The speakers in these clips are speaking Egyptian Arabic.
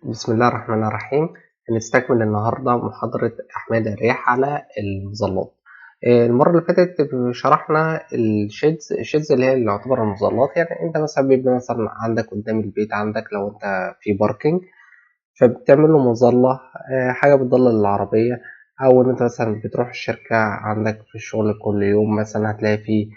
بسم الله الرحمن الرحيم. هنستكمل النهاردة محاضرة أحمال الرياح على المظلات. المرة اللي فاتت شرحنا ال sheds، ال sheds اللي هي اللي يعتبر المظلات. يعني انت مثلا بيبقى مثلا عندك قدام البيت عندك لو انت في parking فبتعمل له مظلة، حاجة بتضلل العربية، أو إن أنت مثلا بتروح الشركة عندك في الشغل كل يوم مثلا هتلاقي في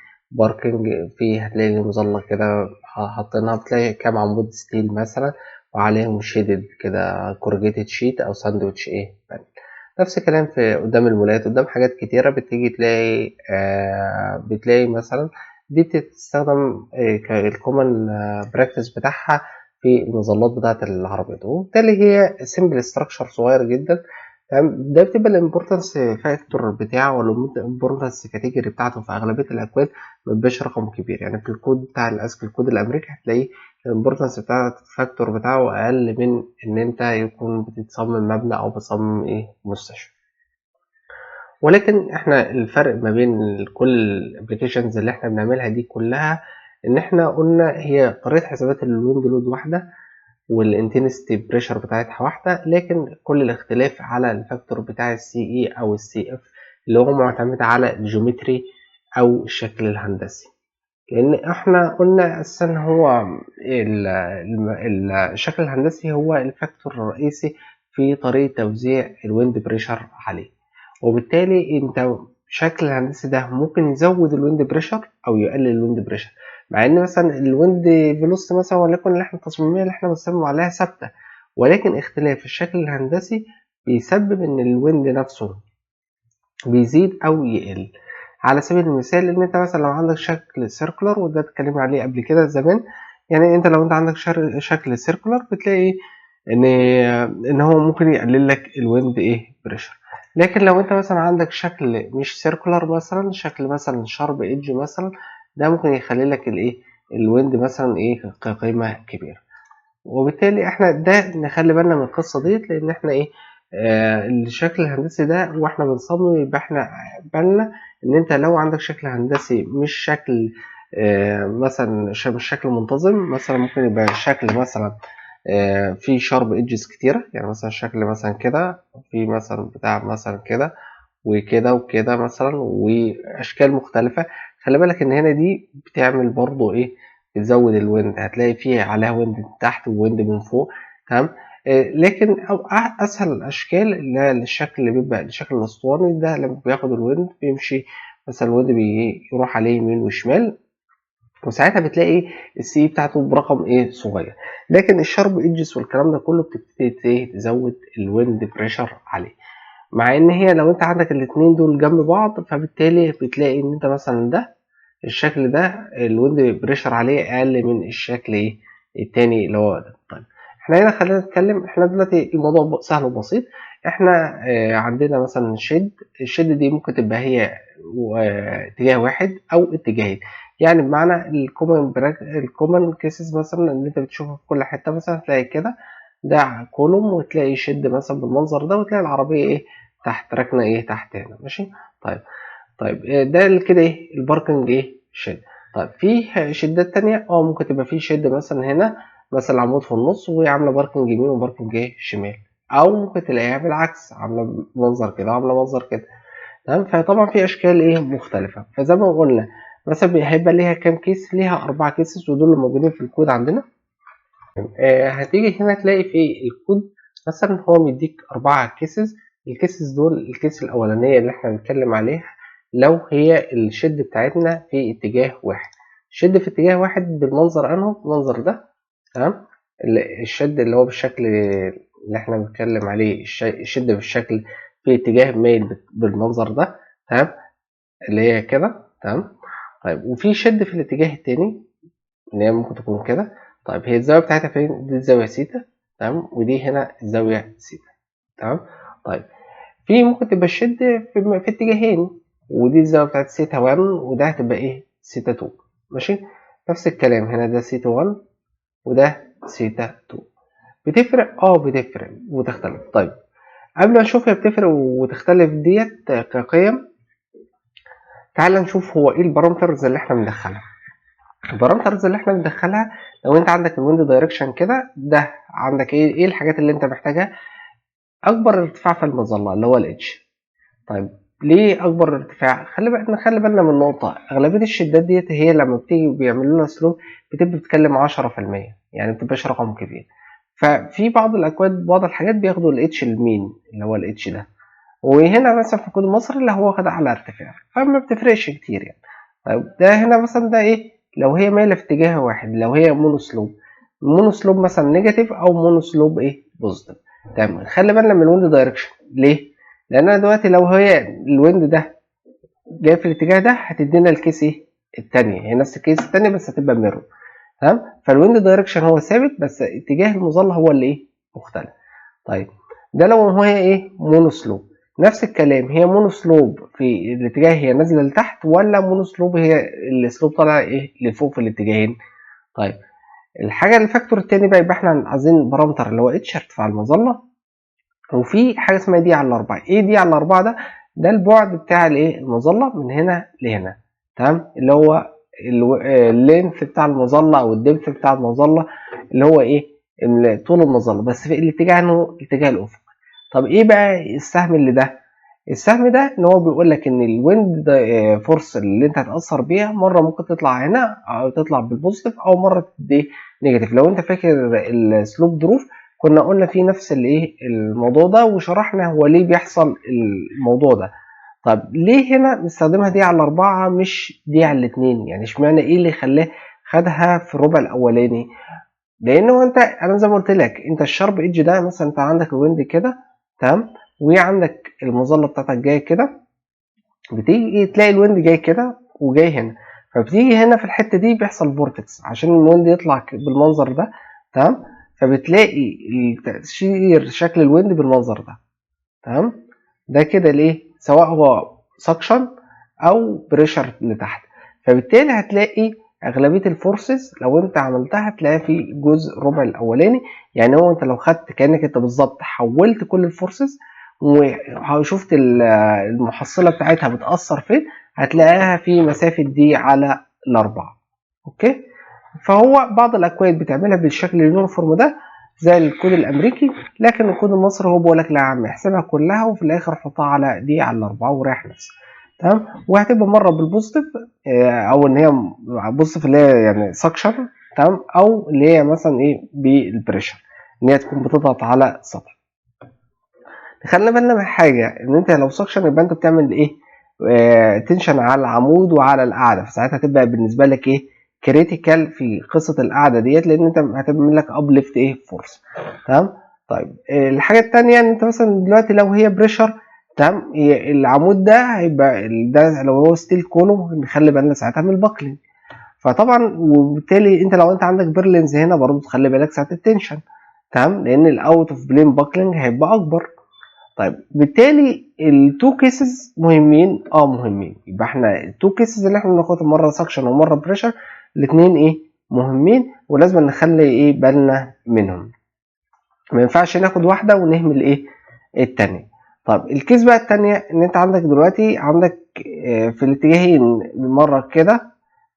parking، في هتلاقي مظلة كده حاطينها، بتلاقي كام عمود steel مثلا وعليهم shaded كده corrugated sheet أو ساندويتش إيه panel. نفس الكلام في قدام المولات، قدام حاجات كتيرة بتيجي تلاقي بتلاقي مثلا دي بتستخدم كال common practice بتاعها في المظلات بتاعة العربيات، وبالتالي هي simple structure صغير جدا، تمام. ده بتبقى ال importance factor بتاعه ولا ال importance category بتاعته في اغلبية الاكواد ما بيبقاش رقم كبير. يعني في الكود بتاع ال ASCE، الكود الامريكي، هتلاقيه ال importance بتاع ال factor بتاعه اقل من ان انت يكون بتصمم مبنى او بتصمم ايه مستشفى. ولكن احنا الفرق ما بين كل ال applications اللي احنا بنعملها دي كلها ان احنا قلنا هي طريقه حسابات ال wind load واحدة وال intensity pressure بتاعتها واحده، لكن كل الاختلاف على ال factor بتاع ال Ce او ال Cf اللي هو معتمد على ال geometry او الشكل الهندسي. لان احنا قلنا اساسا هو الشكل الهندسي هو ال factor الرئيسي في طريقه توزيع ال wind pressure عليه، وبالتالي انت الشكل الهندسي ده ممكن يزود ال wind pressure او يقلل ال wind pressure، مع ان مثلا ال wind velocity مثلا وليكن اللي احنا التصميميه اللي احنا بنصمم عليها ثابته، ولكن اختلاف الشكل الهندسي بيسبب ان ال wind نفسه بيزيد او يقل. على سبيل المثال ان انت مثلا لو عندك شكل circular، وده اتكلمنا عليه قبل كده زمان، يعني انت لو انت عندك شكل circular بتلاقي ان هو ممكن يقلل لك ال wind ايه pressure. لكن لو انت مثلا عندك شكل مش circular، مثلا شكل مثلا sharp edge مثلا، ده ممكن يخلي لك الايه ال wind مثلا ايه كقيمة كبيرة. وبالتالي احنا ده نخلي بالنا من القصة ديت، لان احنا ايه الشكل الهندسي ده واحنا بنصمم يبقى احنا بالنا ان انت لو عندك شكل هندسي مش شكل مثلا مش شكل منتظم، مثلا ممكن يبقى شكل مثلا في sharp edges كتيرة، يعني مثلا شكل مثلا كده، في مثلا بتاع مثلا كده وكده وكده مثلا واشكال مختلفة. خلي بالك ان هنا دي بتعمل برضو ايه بتزود ال wind، هتلاقي فيه عليها wind من تحت و wind من فوق، تمام. لكن أو اسهل الاشكال اللي هي الشكل اللي بيبقى الشكل الاسطواني ده، لما بياخد ال wind بيمشي مثلا ال wind بيروح عليه يمين وشمال، وساعتها بتلاقي ال Ce بتاعته برقم ايه صغير. لكن ال sharp edges والكلام ده كله بتبتدي ايه تزود ال wind pressure عليه، مع ان هي لو انت عندك الاتنين دول جنب بعض فبالتالي بتلاقي ان انت مثلا ده الشكل ده ال wind pressure عليه اقل من الشكل ايه التاني اللي هو ده. طيب احنا هنا خلينا نتكلم، احنا دلوقتي الموضوع سهل وبسيط. احنا عندنا مثلا shed، ال shed دي ممكن تبقى هي اتجاه واحد او اتجاهين، يعني بمعنى ال common cases مثلا اللي انت بتشوفها في كل حته، مثلا تلاقي كده ده column وتلاقي shed مثلا بالمنظر ده، وتلاقي العربية ايه تحت راكنه ايه تحت هنا، ماشي. طيب ده كده ايه ال parking ايه shed. طيب في shed ات تانية، ممكن تبقى في shed مثلا هنا مثلا عمود في النص وهي عامله parking يمين و parking ايه شمال، او ممكن تلاقيها بالعكس عامله منظر كده وعامله منظر كده، تمام. فطبعا في اشكال ايه مختلفه. فزي ما قلنا مثلا هيبقى ليها كام case؟ ليها 4 cases، ودول اللي موجودين في الكود عندنا. هتيجي هنا تلاقي في الكود مثلا هو مديك 4 cases. ال cases دول، ال case الأولانية اللي احنا بنتكلم عليها لو هي ال shed بتاعتنا في اتجاه واحد، shed في اتجاه واحد بالمنظر انه المنظر ده، تمام. ال shed اللي هو بالشكل اللي احنا بنتكلم عليه، ال shed بالشكل في اتجاه مايل بالمنظر ده، تمام، اللي هي كده، تمام. طيب وفي shed في الاتجاه التاني اللي هي ممكن تكون كده. طيب هي الزاوية بتاعتها فين؟ دي الزاوية سيتا، تمام، ودي هنا الزاوية سيتا، تمام. طيب في ممكن تبقى ال shed في اتجاهين، ودي الزاوية بتاعت سيتا 1 وده هتبقى ايه سيتا 2، ماشي. نفس الكلام هنا ده سيتا 1 وده سيتا 2. بتفرق؟ بتفرق وتختلف. طيب قبل ما نشوف هي بتفرق وتختلف ديت كقيم، تعال نشوف هو ايه ال parameters اللي احنا بندخلها. ال parameters اللي احنا بندخلها، لو انت عندك ال wind direction كده، ده عندك ايه الحاجات اللي انت محتاجها؟ اكبر ارتفاع في المظلة اللي هو ال H. طيب ليه اكبر ارتفاع؟ خلي بالنا من نقطه، اغلبية الشدات ديت هي لما بتيجي بيعملوا لها slope بتبقى بتتكلم 10%، يعني مبتبقاش رقم كبير. ففي بعض الاكواد، بعض الحاجات بياخدوا ال H ال mean اللي هو ال H ده، وهنا مثلا في كود مصر اللي هو واخد اعلى ارتفاع، فما بتفرقش كتير يعني. طيب ده هنا مثلا ده ايه؟ لو هي مايلة في اتجاه واحد، لو هي mono slope، mono slope مثلا negative او mono slope ايه؟ positive. تمام. خلي بالنا من ال wind direction. ليه؟ لان انا دلوقتي لو هي ال wind ده جاي في الاتجاه ده هتدينا ال case ايه؟ التانية، هي نفس ال case التانية بس هتبقى mirror. تمام. فال wind direction هو ثابت بس اتجاه المظلة هو اللي ايه؟ مختلف. طيب ده لو هي ايه؟ mono slope. نفس الكلام، هي mono slope في الاتجاه هي نازله لتحت، ولا mono slope هي ال slope طالع ايه؟ لفوق في الاتجاهين. طيب الحاجة ال factor التاني بقى، يبقى احنا عايزين parameter اللي هو H ارتفاع المظله، وفي حاجة اسمها D على الاربعة. ايه D على الاربعة ده؟ ده البعد بتاع الايه؟ المظلة من هنا لهنا. تمام. اللي هو ال length بتاع المظلة او ال depth بتاع المظلة، اللي هو ايه؟ طول المظلة بس في الاتجاه انه الاتجاه الافقي. طب ايه بقى السهم اللي ده؟ السهم ده ان هو بيقول لك ان ال wind force اللي انت هتاثر بيها مرة ممكن تطلع هنا او تطلع بال positive او مرة تدي negative. لو انت فاكر ال slope roof كنا قلنا فيه نفس الايه؟ الموضوع ده، وشرحنا هو ليه بيحصل الموضوع ده. طب ليه هنا بنستخدمها D على الأربعة مش D على الاتنين؟ يعني اشمعنى؟ ايه اللي خلاه خدها في الربع الأولاني؟ لأنه انت انا زي ما قلت لك، انت ال sharp edge ده مثلا، انت عندك ال wind كده، تمام، وعندك المظلة بتاعتك جاية كده، بتيجي تلاقي ال wind جاي كده وجاي هنا، فبتيجي هنا في الحتة دي بيحصل vortex عشان ال wind يطلع بالمنظر ده. تمام. فبتلاقي التأثير شكل ال wind بالمنظر ده. تمام. ده كده ليه؟ سواء هو suction او pressure لتحت. فبالتالي هتلاقي اغلبية ال forces لو انت عملتها هتلاقيها في جزء الربع الاولاني. يعني هو انت لو خدت كانك انت بالظبط حولت كل ال forces وشفت المحصلة بتاعتها بتاثر فين، هتلاقيها في مسافة D على الاربعه. okay. فهو بعض الاكواد بتعملها بالشكل ال uniform ده زي الكود الامريكي، لكن الكود المصري هو بيقول لك لا يا عم، احسبها كلها وفي الاخر حطها على D على الاربعة وريح نفسك. تمام. وهتبقى مرة بال positive او ان هي positive اللي هي يعني suction، تمام، او اللي هي مثلا ايه؟ بال pressure، ان هي تكون بتضغط على السطح. خلينا بالنا من حاجه، ان انت لو suction يبقى انت بتعمل ايه؟ Tension على العمود وعلى القاعده، فساعتها تبقى بالنسبة لك ايه؟ critical في قصة القاعدة ديت، لان انت هتعمل لك uplift ايه؟ force. تمام. طيب الحاجة الثانية ان انت مثلا دلوقتي لو هي pressure، تمام، العمود ده هيبقى ده لو هو steel column نخلي بالنا ساعتها من ال buckling. فطبعا وبالتالي انت لو انت عندك purlins هنا برضو تخلي بالك ساعة ال tension. تمام. لان ال out of plane buckling هيبقى اكبر. طيب بالتالي ال two cases مهمين، مهمين. يبقى احنا ال two cases اللي احنا بناخدها مرة suction ومرة pressure، الاثنين ايه؟ مهمين، ولازم نخلي ايه؟ بالنا منهم. ما ينفعش ناخد واحدة ونهمل ايه؟ التانية. طب ال case بقى التانية، ان انت عندك دلوقتي عندك في الاتجاهين، مرة كده،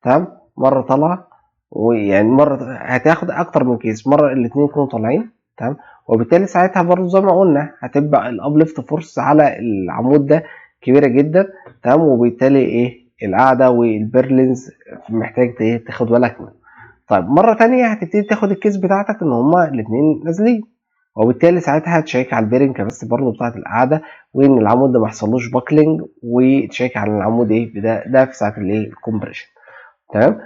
تمام، مرة طالعة، ويعني مرة هتاخد اكتر من case، مرة الاتنين يكونوا طالعين. تمام. وبالتالي ساعتها برضو زي ما قلنا هتبقى ال uplift force على العمود ده كبيرة جدا. تمام. وبالتالي ايه؟ القاعدة وال purlins محتاج ايه؟ تاخد بالك منه. طيب مرة تانية هتبتدي تاخد ال case بتاعتك ان هما الاتنين نازلين، وبالتالي ساعتها هتشيك على ال bearing capacity برضه بتاعت القاعده، وان العمود ده ما حصلوش buckling، وتشيك على العمود ايه؟ ده في ساعة الايه؟ ال compression. تمام.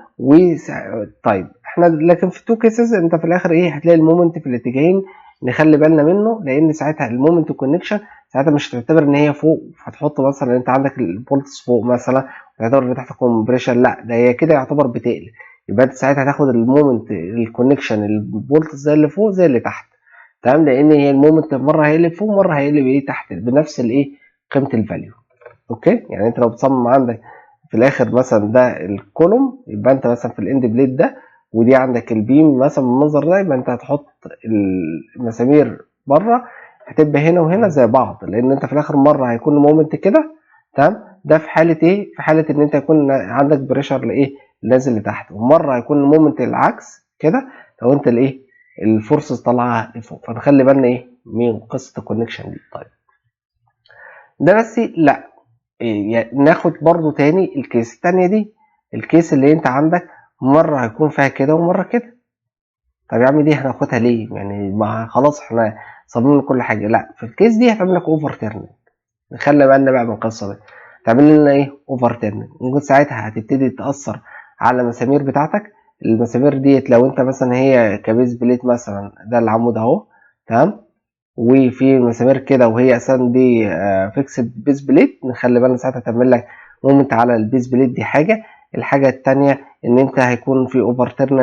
طيب احنا لكن في two cases انت في الاخر ايه؟ هتلاقي ال moment في الاتجاهين نخلي بالنا منه، لان ساعتها ال moment connection ساعتها مش هتعتبر ان هي فوق، فتحط مثلا انت عندك ال bolts فوق مثلا تعتبر ان تحت compression، لا ده هي كده يعتبر بتقل. يبقى انت ساعتها هتاخد ال moment ال connection ال bolts زي اللي فوق زي اللي تحت. تمام. لان هي ال moment مرة هيقلب فوق مرة هيقلب ايه؟ تحت، بنفس الايه؟ قيمة ال value. okay. يعني انت لو بتصمم عندك في الاخر مثلا ده ال column، يبقى انت مثلا في ال end plate ده، ودي عندك ال beam مثلا بالمنظر ده، يبقى انت هتحط المسامير بره هتبقى هنا وهنا زي بعض، لان انت في الاخر مرة هيكون moment كده. تمام. ده في حاله ايه؟ في حاله ان انت يكون عندك pressure لايه؟ نازل لتحت، ومرة هيكون ال moment العكس كده لو انت الايه ال forces طالعه لفوق. فنخلي بالنا ايه من قصة ال connection دي. طيب ده بس لا إيه ناخد برضو تاني ال case التانية دي، ال case اللي انت عندك مرة هيكون فيها كده ومرة كده. طب يا عم دي هناخدها ليه؟ يعني ما خلاص احنا صممنا كل حاجة. لا، في ال case دي هتعمل لك overturning. نخلي بالنا بقى من القصة دي، تعمل لنا ايه؟ overturning. ممكن ساعتها هتبتدي تأثر على المسامير بتاعتك. المسامير ديت لو انت مثلا هي ك base plate مثلا، ده العمود اهو، تمام، وفي مسامير كده وهي اساسا دي fixed base plate، نخلي بالنا ساعتها تعمل لك moment على ال base plate. دي حاجة. الحاجة الثانية ان انت هيكون في overturning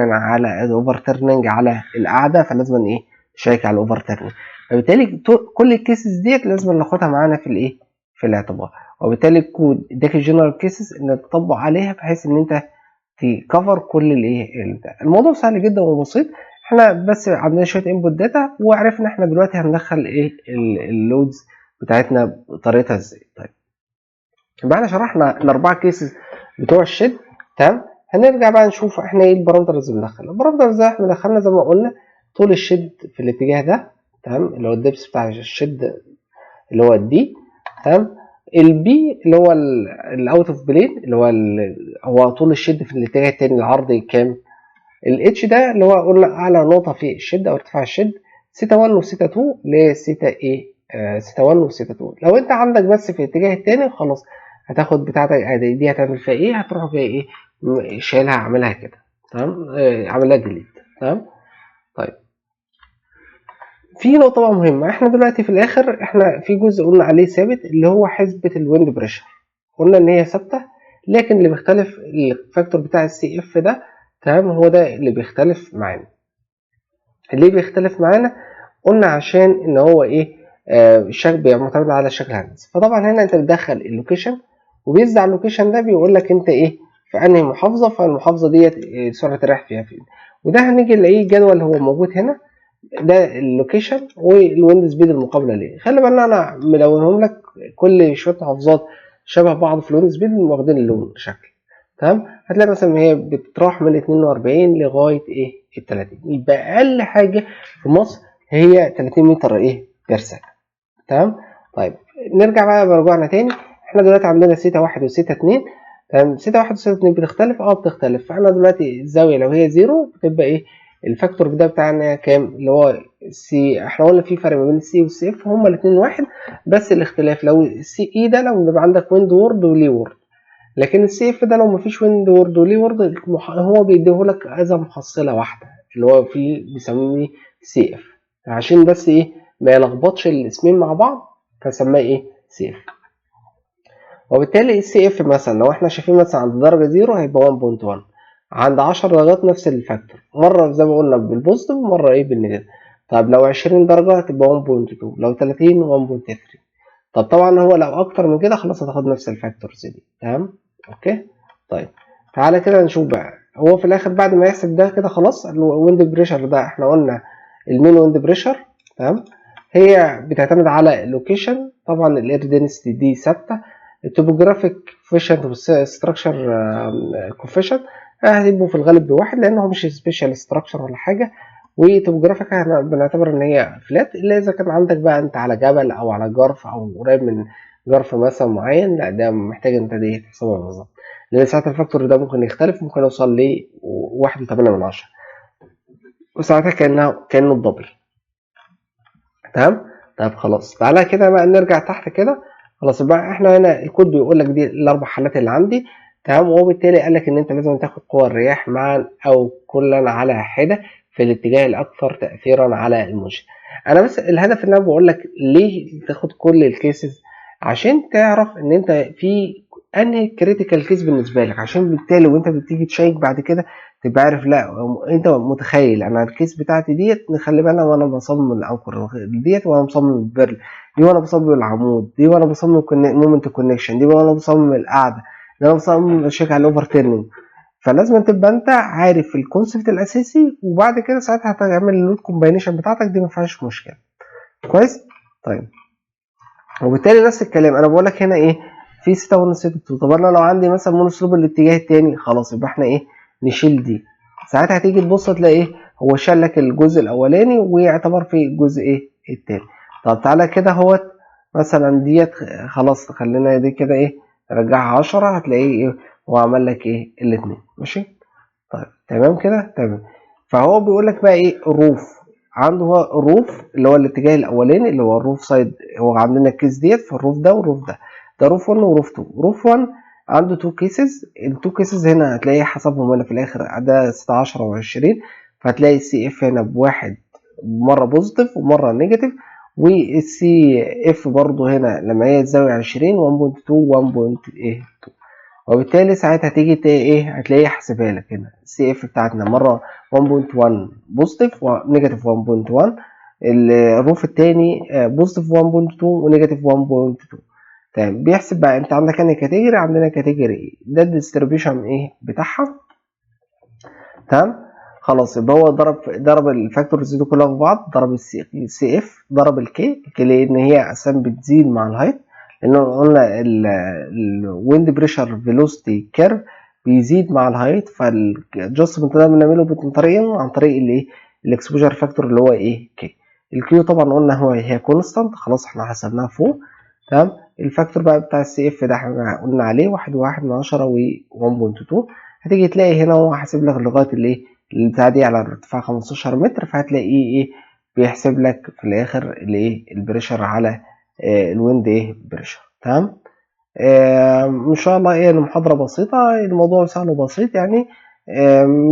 على القاعده، فلازم ايه تشيك على ال overturning. فبالتالي كل ال cases ديت لازم ناخدها معانا في الايه في الاعتبار. وبالتالي الكود اداك ال general cases ان تطبق عليها بحيث ان انت ت cover كل الايه. الموضوع سهل جدا وبسيط، احنا بس عندنا شوية input data وعرفنا احنا دلوقتي هندخل ايه ال loads بتاعتنا بطريقتها ازاي. طيب يبقى احنا شرحنا الاربعة cases بتوع ال shed، تمام. هنرجع بقى نشوف احنا ايه ال parameters اللي بندخلها. ال parameters احنا دخلنا زي ما قلنا طول ال shed في الاتجاه ده، تمام، اللي هو ال depth بتاع ال shed اللي هو ال D، تمام. ال B اللي هو ال out of plane اللي هو طول ال shed في الاتجاه التاني العرضي كام. ال H ده اللي هو قلنا اعلى نقطة في ال shed او ارتفاع ال shed. سيتا 1 وسيتا 2 لسيتا ايه سيتا 1 وسيتا 2. لو انت عندك بس في الاتجاه التاني خلاص هتاخد بتاعتك دي هتعمل فيها ايه؟ هتروح جاي ايه شايلها عاملها كده، تمام، عاملها delete، تمام. طيب في نقطة بقى مهمة، احنا دلوقتي في الآخر احنا في جزء قلنا عليه ثابت اللي هو حسبة ال wind pressure، قلنا إن هي ثابتة، لكن اللي بيختلف ال factor بتاع ال Cf ده، تمام، هو ده اللي بيختلف معانا. ليه بيختلف معانا؟ قلنا عشان ان هو ايه الشكل بيعتمد على الشكل الهندسي. فطبعا هنا انت بتدخل ال location، و based على ال location ده بيقول لك انت ايه في انهي محافظه، فالمحافظه ديت سرعة الرياح فيها فين. وده هنيجي نلاقيه جدول هو موجود هنا، ده ال location وال wind speed المقابلة ليه. خلي بالنا انا ملونهم لك كل شوية محافظات شبه بعض في ال wind speed واخدين اللون شكل، تمام. هتلاقي مثلا هي بتروح من 42 لغاية ايه ال 30، يبقى اقل حاجة في مصر هي 30 متر ايه per second، تمام. طيب نرجع بقى برجوعنا تاني، احنا دلوقتي عندنا سيتا 1 وسيتا 2، تمام. سيتا 1 وسيتا 2 بتختلف، بتختلف. فاحنا دلوقتي الزاوية لو هي zero بتبقى ايه ال factor ده بتاعنا كام؟ اللي هو C. احنا قلنا في فرق ما بين ال C وال Cf، هما الاثنين واحد، بس الاختلاف لو ال Ce ده لو بيبقى عندك windward و leeward، لكن ال Cf ده لو مفيش windward و leeward هو بيديهولك as محصله واحدة اللي هو في بيسميه Cf، عشان بس ايه ما يلخبطش الاسمين مع بعض فسماه ايه Cf. وبالتالي ال Cf مثلا لو احنا شايفين مثلا عند درجه zero هيبقى 1.1، عند 10 درجات نفس ال factor، مرة زي ما قلنا بال positive ومرة ايه بال negative. طب لو 20 درجه هتبقى 1.2، لو 30 1.3. طب طبعا هو لو اكتر من كده خلاص هتاخد نفس ال factors دي، تمام، okay. طيب تعالى كده نشوف بقى هو في الاخر بعد ما يحسب ده كده خلاص ال wind pressure ده احنا قلنا ال mean wind pressure، تمام، هي بتعتمد على ال location. طبعا ال air density دي ثابته، ال topographic coefficient وال structure coefficient هتبقوا في الغالب بواحد لان هو مش special structure ولا حاجه، و topographic احنا بنعتبر ان هي flat، الا اذا كان عندك بقى انت على جبل او على جرف او قريب من جرف مثلا معين، لا ده محتاج انت دي تحسبها بالظبط، لان ساعات ال factor ده ممكن يختلف، ممكن يوصل ل 1.8، وساعتها كأنه ال double، تمام. طيب خلاص تعالى كده بقى نرجع تحت كده. خلاص بقى احنا هنا الكود بيقول لك دي الاربع حالات اللي عندي، تمام. وبالتالي قال لك ان انت لازم تاخد قوى الرياح معا او كلا على حده في الاتجاه الاكثر تاثيرا على المنشأ. انا بس الهدف اللي انا بقول لك ليه تاخد كل ال cases عشان تعرف ان انت في انهي critical case بالنسبة لك، عشان بالتالي وانت بتيجي تشيك بعد كده تبقى عارف، لا انت متخيل انا ال case بتاعتي ديت نخلي بالنا وانا بصمم ال anchor ديت، وانا بصمم ال purlin دي، وانا بصمم العمود دي، وانا بصمم moment connection دي، وانا بصمم القاعدة دي، وانا بصمم check على ال overturning. فلازم تبقى انت عارف ال concept الاساسي، وبعد كده ساعتها هتعمل ال load combination بتاعتك دي ما فيهاش مشكلة. كويس. طيب وبالتالي نفس الكلام انا بقول لك هنا ايه في سيتا 1 سيتا 2. طب انا لو عندي مثلا monoslope الاتجاه التاني، خلاص يبقى احنا ايه نشيل دي. ساعتها هتيجي تبص تلاقي ايه هو شال لك الجزء الاولاني ويعتبر في الجزء ايه التاني. طب تعالى كده اهوت مثلا ديت، خلاص خلينا دي كده ايه نرجعها 10، هتلاقيه ايه هو عمل لك ايه الاتنين. ماشي، طيب تمام كده تمام. فهو بيقول لك بقى ايه ال roof عنده، هو ال roof اللي هو الاتجاه الاولاني اللي هو ال roof side، هو عندنا ال case ديت في ال roof ده وال roof ده، ده roof 1 و roof 2. roof 1 عنده 2 cases، ال 2 cases هنا هتلاقيه حسبهم هنا في الاخر ده 16 و20، فهتلاقي ال Cf هنا بواحد مرة positive ومرة negative، وال Cf برضو هنا لما هي الزاوية 20 1.2 1.2، وبالتالي ساعتها هتيجي ايه هتلاقيه حاسبها لك هنا ال Cf بتاعتنا مرة 1.1 positive و negative 1.1، ال roof التاني positive 1.2 و negative 1.2. تمام، بيحسب بقى انت عندك انهي category، عندنا category A، ده ال distribution ايه بتاعها. تمام، خلاص يبقى هو ضرب ال factors دي كلها في بعض، ضرب ال Cf ضرب ال K لان هي اساسا بتزيد مع ال height، لان قلنا ال wind pressure velocity curve بيزيد مع ال height، فال adjustment ده بنعمله بطريقين، عن طريق الايه ال exposure factor اللي هو ايه K. ال Q طبعا قلنا هو هي constant، خلاص احنا حسبناها فوق. تمام، ال factor بقى بتاع ال Cf ده احنا قلنا عليه 1.1 و 1.2. هتيجي تلاقي هنا هو حاسب لك لغاية الايه البتاع دي على ارتفاع 15 متر، فهتلاقيه ايه بيحسب لك في الاخر الايه ال pressure على ال wind ايه pressure. تمام، ان شاء الله ايه المحاضرة بسيطه، الموضوع سهل وبسيط يعني،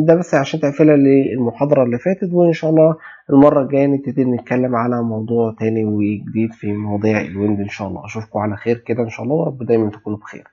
ده بس عشان تقفلها للمحاضره اللي فاتت، وان شاء الله المرة الجاية نبتدي نتكلم على موضوع تاني وجديد في مواضيع ال wind ان شاء الله. اشوفكم على خير كده ان شاء الله، ورب دايما تكونوا بخير.